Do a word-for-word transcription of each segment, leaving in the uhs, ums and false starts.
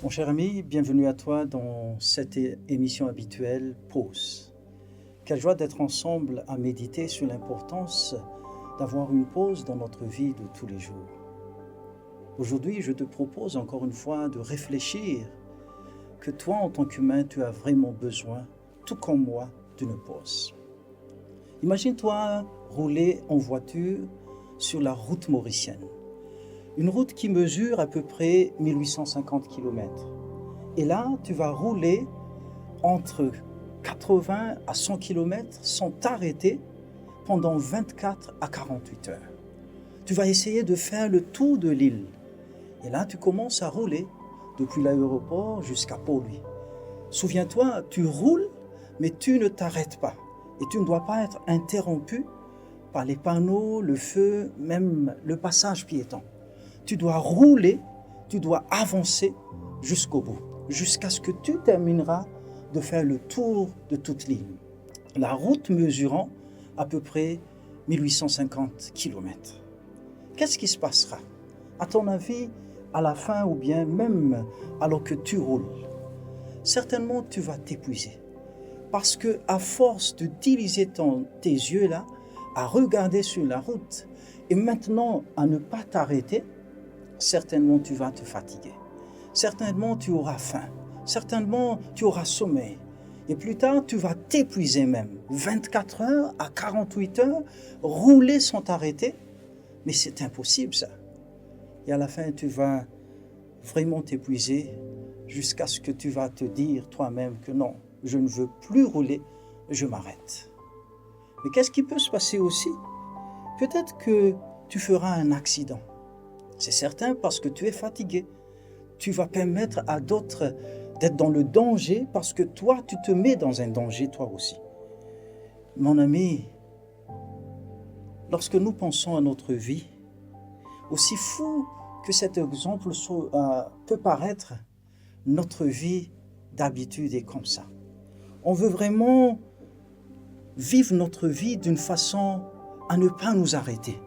Mon cher ami, bienvenue à toi dans cette é-, émission habituelle, Pause. Quelle joie d'être ensemble à méditer sur l'importance d'avoir une pause dans notre vie de tous les jours. Aujourd'hui, je te propose encore une fois de réfléchir que toi, en tant qu'humain, tu as vraiment besoin, tout comme moi, d'une pause. Imagine-toi rouler en voiture sur la route mauricienne, une route qui mesure à peu près mille huit cent cinquante kilomètres. Et là, tu vas rouler entre quatre-vingts à cent kilomètres sans t'arrêter pendant vingt-quatre à quarante-huit heures. Tu vas essayer de faire le tour de l'île. Et là, tu commences à rouler depuis l'aéroport jusqu'à Port-Louis. Souviens-toi, tu roules, mais tu ne t'arrêtes pas. Et tu ne dois pas être interrompu par les panneaux, le feu, même le passage piéton. Tu dois rouler, tu dois avancer jusqu'au bout, jusqu'à ce que tu termineras de faire le tour de toute l'île. La route mesurant à peu près mille huit cent cinquante kilomètres. Qu'est-ce qui se passera, à ton avis, à la fin ou bien même alors que tu roules ? Certainement, tu vas t'épuiser. Parce que à force d'utiliser ton, tes yeux là, à regarder sur la route et maintenant à ne pas t'arrêter, certainement tu vas te fatiguer. Certainement tu auras faim. Certainement tu auras sommeil. Et plus tard, tu vas t'épuiser même. Vingt-quatre heures à quarante-huit heures, rouler sans t'arrêter, mais c'est impossible ça. Et à la fin, tu vas vraiment t'épuiser jusqu'à ce que tu vas te dire toi-même que non, je ne veux plus rouler, je m'arrête. Mais qu'est-ce qui peut se passer aussi ? Peut-être que tu feras un accident. C'est certain, parce que tu es fatigué. Tu vas permettre à d'autres d'être dans le danger parce que toi, tu te mets dans un danger toi aussi. Mon ami, lorsque nous pensons à notre vie, aussi fou que cet exemple soit, euh, peut paraître, notre vie d'habitude est comme ça. On veut vraiment vivre notre vie d'une façon à ne pas nous arrêter.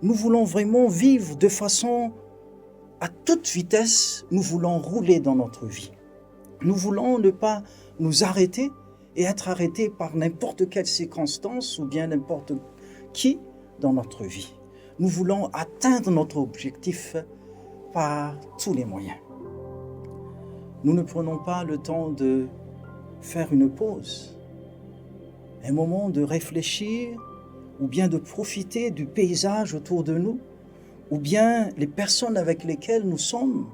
Nous voulons vraiment vivre de façon à toute vitesse, nous voulons rouler dans notre vie. Nous voulons ne pas nous arrêter et être arrêtés par n'importe quelle circonstance ou bien n'importe qui dans notre vie. Nous voulons atteindre notre objectif par tous les moyens. Nous ne prenons pas le temps de faire une pause, un moment de réfléchir ou bien de profiter du paysage autour de nous, ou bien les personnes avec lesquelles nous sommes.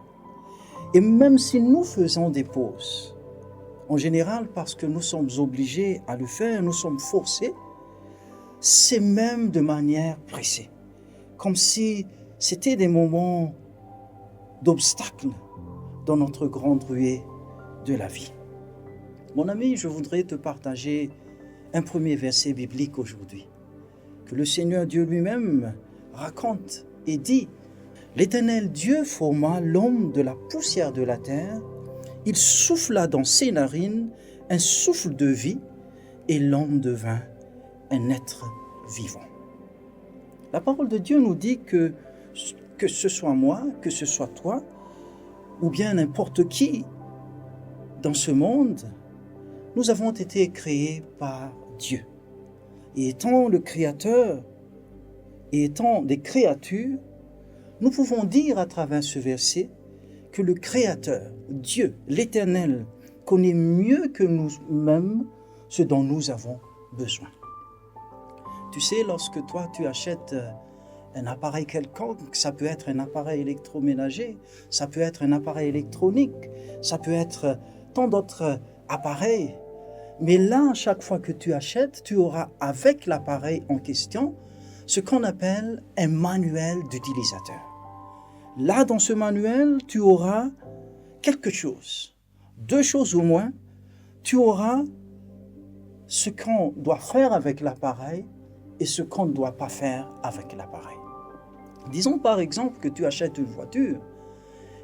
Et même si nous faisons des pauses, en général parce que nous sommes obligés à le faire, nous sommes forcés, c'est même de manière pressée, comme si c'était des moments d'obstacle dans notre grande ruée de la vie. Mon ami, je voudrais te partager un premier verset biblique aujourd'hui, que le Seigneur Dieu lui-même raconte et dit : L'Éternel Dieu forma l'homme de la poussière de la terre, il souffla dans ses narines un souffle de vie, et l'homme devint un être vivant. La parole de Dieu nous dit que, que ce soit moi, que ce soit toi, ou bien n'importe qui dans ce monde, nous avons été créés par Dieu. Et étant le Créateur, et étant des créatures, nous pouvons dire à travers ce verset que le Créateur, Dieu, l'Éternel, connaît mieux que nous-mêmes ce dont nous avons besoin. Tu sais, lorsque toi tu achètes, euh, un appareil quelconque, ça peut être un appareil électroménager, ça peut être un appareil électronique, ça peut être, euh, tant d'autres, euh, appareils. Mais là, chaque fois que tu achètes, tu auras avec l'appareil en question ce qu'on appelle un manuel d'utilisateur. Là, dans ce manuel, tu auras quelque chose, deux choses au moins. Tu auras ce qu'on doit faire avec l'appareil et ce qu'on ne doit pas faire avec l'appareil. Disons par exemple que tu achètes une voiture,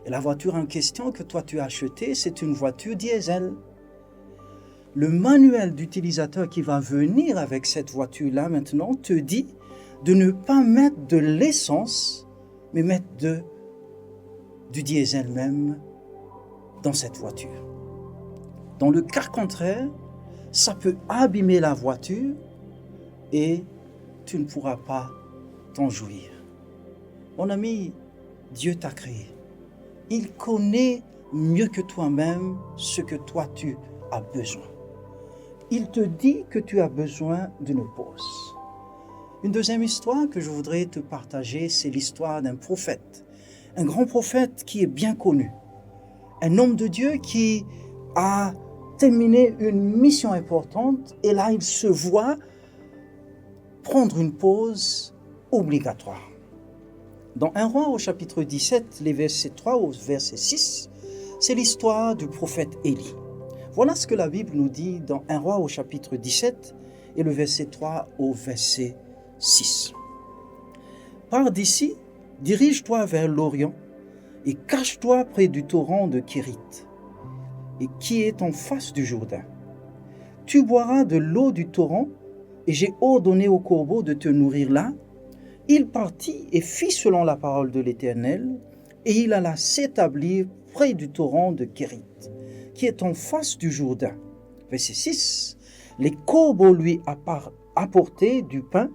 et la voiture en question que toi tu as achetée, c'est une voiture diesel. Le manuel d'utilisateur qui va venir avec cette voiture-là maintenant te dit de ne pas mettre de l'essence, mais mettre de, du diesel même dans cette voiture. Dans le cas contraire, ça peut abîmer la voiture et tu ne pourras pas t'en jouir. Mon ami, Dieu t'a créé. Il connaît mieux que toi-même ce que toi tu as besoin. Il te dit que tu as besoin d'une pause. Une deuxième histoire que je voudrais te partager, c'est l'histoire d'un prophète, un grand prophète qui est bien connu, un homme de Dieu qui a terminé une mission importante et là il se voit prendre une pause obligatoire. Dans un Roi au chapitre dix-sept, les versets trois au verset six, c'est l'histoire du prophète Élie. Voilà ce que la Bible nous dit dans un Roi au chapitre dix-sept et le verset trois au verset six. Pars d'ici, dirige-toi vers l'Orient et cache-toi près du torrent de Kérith, et qui est en face du Jourdain. Tu boiras de l'eau du torrent, et j'ai ordonné aux corbeaux de te nourrir là. Il partit et fit selon la parole de l'Éternel, et il alla s'établir près du torrent de Kérith, qui est en face du Jourdain. Verset six. Les corbeaux lui appar-, apportaient du pain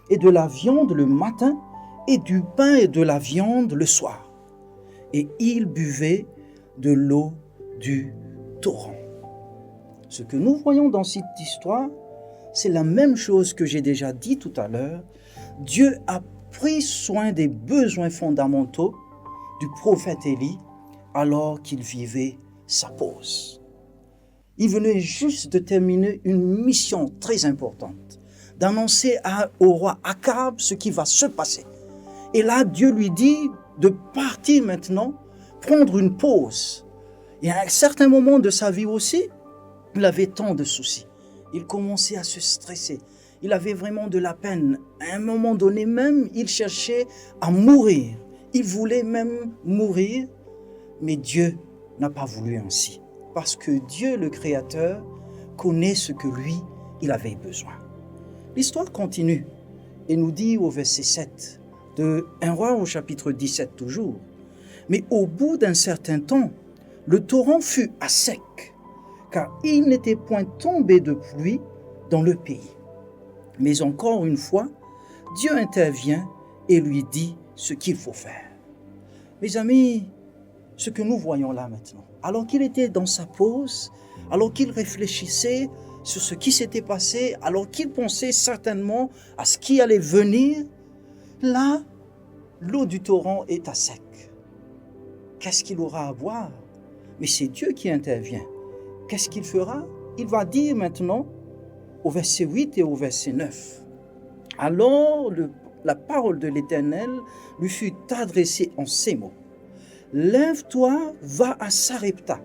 et de la viande le matin, et du pain et de la viande le soir. Et il buvait de l'eau du torrent. Ce que nous voyons dans cette histoire, c'est la même chose que j'ai déjà dit tout à l'heure. Dieu a pris soin des besoins fondamentaux du prophète Élie alors qu'il vivait sa pause. Il venait juste de terminer une mission très importante, d'annoncer à, au roi Akab ce qui va se passer. Et là, Dieu lui dit de partir maintenant, prendre une pause. Et à un certain moment de sa vie aussi, il avait tant de soucis. Il commençait à se stresser. Il avait vraiment de la peine. À un moment donné même, il cherchait à mourir. Il voulait même mourir, mais Dieu n'a pas voulu ainsi. Parce que Dieu, le Créateur, connaît ce que lui, il avait besoin. L'histoire continue et nous dit au verset sept de un Roi au chapitre dix-sept toujours, mais au bout d'un certain temps, le torrent fut à sec, car il n'était point tombé de pluie dans le pays. Mais encore une fois, Dieu intervient et lui dit ce qu'il faut faire. Mes amis, ce que nous voyons là maintenant, alors qu'il était dans sa pause, alors qu'il réfléchissait sur ce qui s'était passé, alors qu'il pensait certainement à ce qui allait venir, là, l'eau du torrent est à sec. Qu'est-ce qu'il aura à boire ? Mais c'est Dieu qui intervient. Qu'est-ce qu'il fera ? Il va dire maintenant au verset huit et au verset neuf. Alors le, la parole de l'Éternel lui fut adressée en ces mots. Lève-toi, va à Sarepta,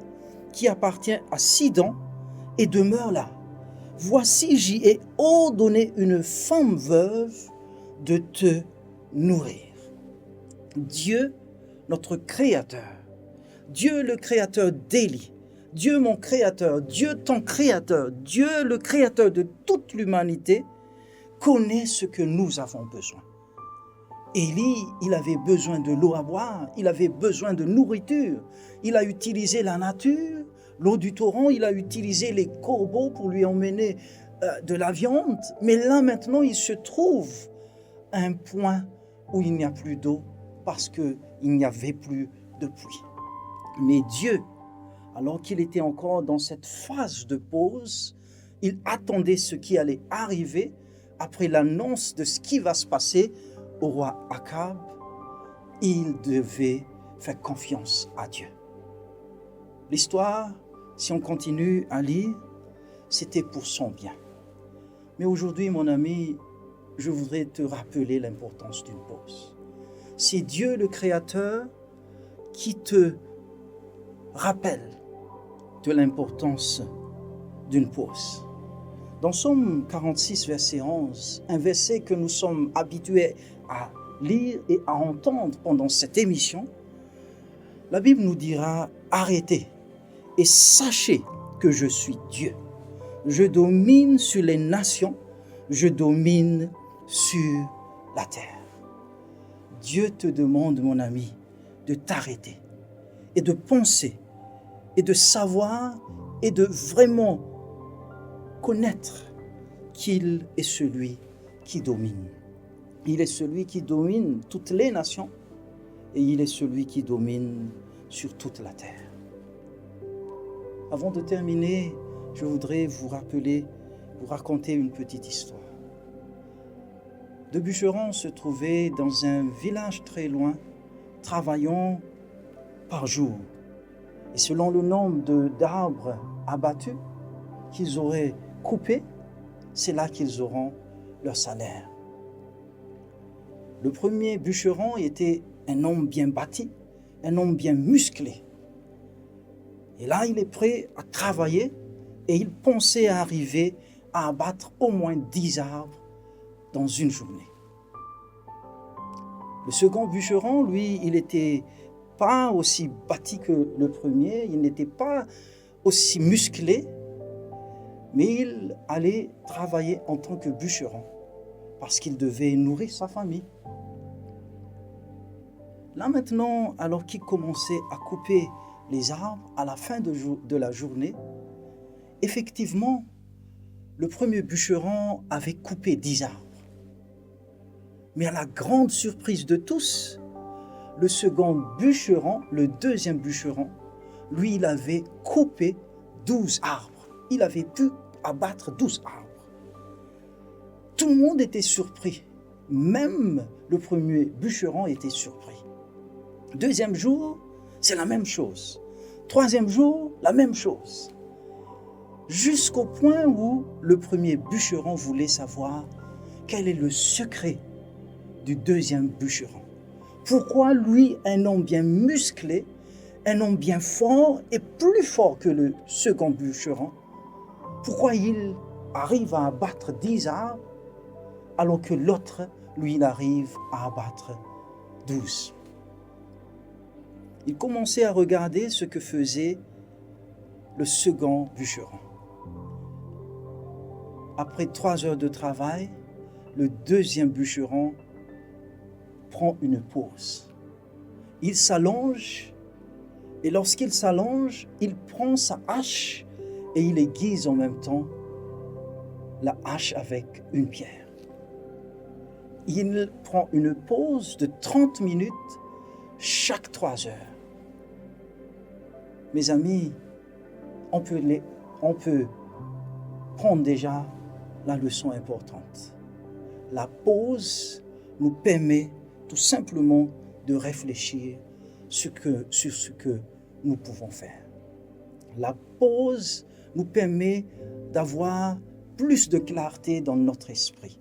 qui appartient à Sidon, et demeure là. Voici, j'y ai ordonné une femme veuve de te nourrir. Dieu, notre Créateur, Dieu le Créateur d'Élie, Dieu mon Créateur, Dieu ton Créateur, Dieu le Créateur de toute l'humanité, connaît ce que nous avons besoin. Élie, il avait besoin de l'eau à boire, il avait besoin de nourriture. Il a utilisé la nature, l'eau du torrent, il a utilisé les corbeaux pour lui emmener, euh, de la viande. Mais là maintenant, il se trouve à un point où il n'y a plus d'eau parce qu'il n'y avait plus de pluie. Mais Dieu, alors qu'il était encore dans cette phase de pause, il attendait ce qui allait arriver après l'annonce de ce qui va se passer au roi Akab. Il devait faire confiance à Dieu. L'histoire, si on continue à lire, c'était pour son bien. Mais aujourd'hui, mon ami, je voudrais te rappeler l'importance d'une pause. C'est Dieu le Créateur qui te rappelle de l'importance d'une pause. Dans Psaume quarante-six, verset onze, un verset que nous sommes habitués à lire et à entendre pendant cette émission, la Bible nous dira : « Arrêtez et sachez que je suis Dieu. Je domine sur les nations, je domine sur la terre. » Dieu te demande, mon ami, de t'arrêter et de penser et de savoir et de vraiment connaître qu'il est celui qui domine. Il est celui qui domine toutes les nations et il est celui qui domine sur toute la terre. Avant de terminer, je voudrais vous rappeler, vous raconter une petite histoire. Deux bûcherons se trouvaient dans un village très loin, travaillant par jour. Et selon le nombre de, d'arbres abattus qu'ils auraient coupés, c'est là qu'ils auront leur salaire. Le premier bûcheron était un homme bien bâti, un homme bien musclé. Et là, il est prêt à travailler et il pensait arriver à abattre au moins dix arbres dans une journée. Le second bûcheron, lui, il n'était pas aussi bâti que le premier, il n'était pas aussi musclé, mais il allait travailler en tant que bûcheron parce qu'il devait nourrir sa famille. Là maintenant, alors qu'il commençait à couper les arbres à la fin de, jou- de la journée, effectivement, le premier bûcheron avait coupé dix arbres. Mais à la grande surprise de tous, le second bûcheron, le deuxième bûcheron, lui, il avait coupé douze arbres. Il avait pu abattre douze arbres. Tout le monde était surpris. Même le premier bûcheron était surpris. Deuxième jour, c'est la même chose. Troisième jour, la même chose. Jusqu'au point où le premier bûcheron voulait savoir quel est le secret du deuxième bûcheron. Pourquoi lui, un homme bien musclé, un homme bien fort et plus fort que le second bûcheron, pourquoi il arrive à abattre dix arbres alors que l'autre, lui, il arrive à abattre douze ? Il commençait à regarder ce que faisait le second bûcheron. Après trois heures de travail, le deuxième bûcheron prend une pause. Il s'allonge et lorsqu'il s'allonge, il prend sa hache et il aiguise en même temps la hache avec une pierre. Il prend une pause de trente minutes chaque trois heures. Mes amis, on peut, les- on peut prendre déjà la leçon importante. La pause nous permet tout simplement de réfléchir ce que, sur ce que nous pouvons faire. La pause nous permet d'avoir plus de clarté dans notre esprit.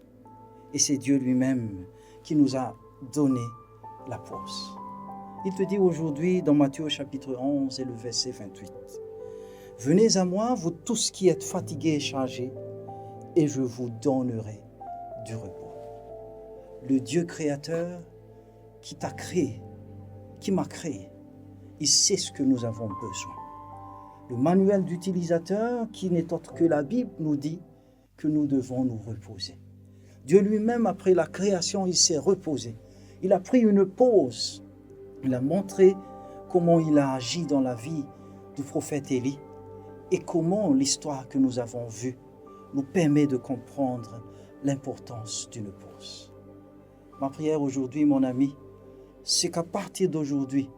Et c'est Dieu lui-même qui nous a donné la pause. Il te dit aujourd'hui dans Matthieu chapitre onze et le verset vingt-huit, « Venez à moi, vous tous qui êtes fatigués et chargés, et je vous donnerai du repos. » Le Dieu créateur qui t'a créé, qui m'a créé, il sait ce que nous avons besoin. Le manuel d'utilisateur, qui n'est autre que la Bible, nous dit que nous devons nous reposer. Dieu lui-même, après la création, il s'est reposé. Il a pris une pause. Il a montré comment il a agi dans la vie du prophète Élie et comment l'histoire que nous avons vue nous permet de comprendre l'importance d'une pause. Ma prière aujourd'hui, mon ami, c'est qu'à partir d'aujourd'hui,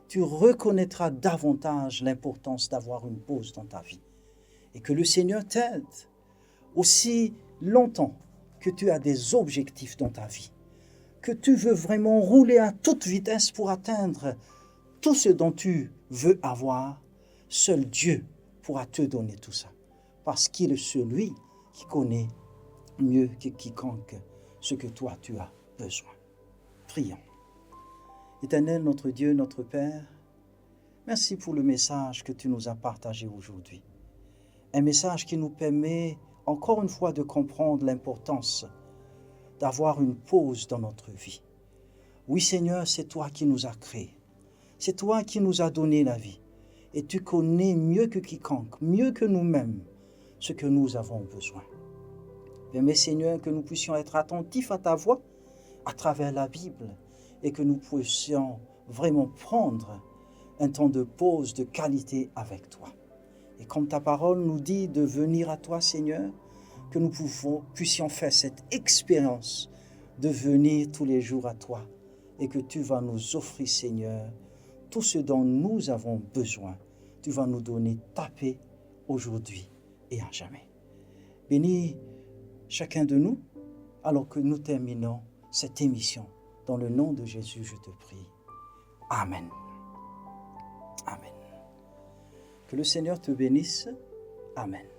tu reconnaîtras davantage l'importance d'avoir une pause dans ta vie. Et que le Seigneur t'aide aussi longtemps que tu as des objectifs dans ta vie, que tu veux vraiment rouler à toute vitesse pour atteindre tout ce dont tu veux avoir, seul Dieu pourra te donner tout ça, parce qu'il est celui qui connaît mieux que quiconque ce que toi tu as besoin. Prions. Éternel, notre Dieu, notre Père, merci pour le message que tu nous as partagé aujourd'hui. Un message qui nous permet encore une fois de comprendre l'importance d'avoir une pause dans notre vie. Oui, Seigneur, c'est toi qui nous as créés. C'est toi qui nous as donné la vie. Et tu connais mieux que quiconque, mieux que nous-mêmes, ce que nous avons besoin. Permets, Seigneur, que nous puissions être attentifs à ta voix à travers la Bible et que nous puissions vraiment prendre un temps de pause de qualité avec toi. Et comme ta parole nous dit de venir à toi, Seigneur, que nous pouvons, puissions faire cette expérience de venir tous les jours à toi et que tu vas nous offrir, Seigneur, tout ce dont nous avons besoin. Tu vas nous donner ta paix aujourd'hui et à jamais. Bénis chacun de nous alors que nous terminons cette émission. Dans le nom de Jésus, je te prie. Amen. Amen. Que le Seigneur te bénisse. Amen.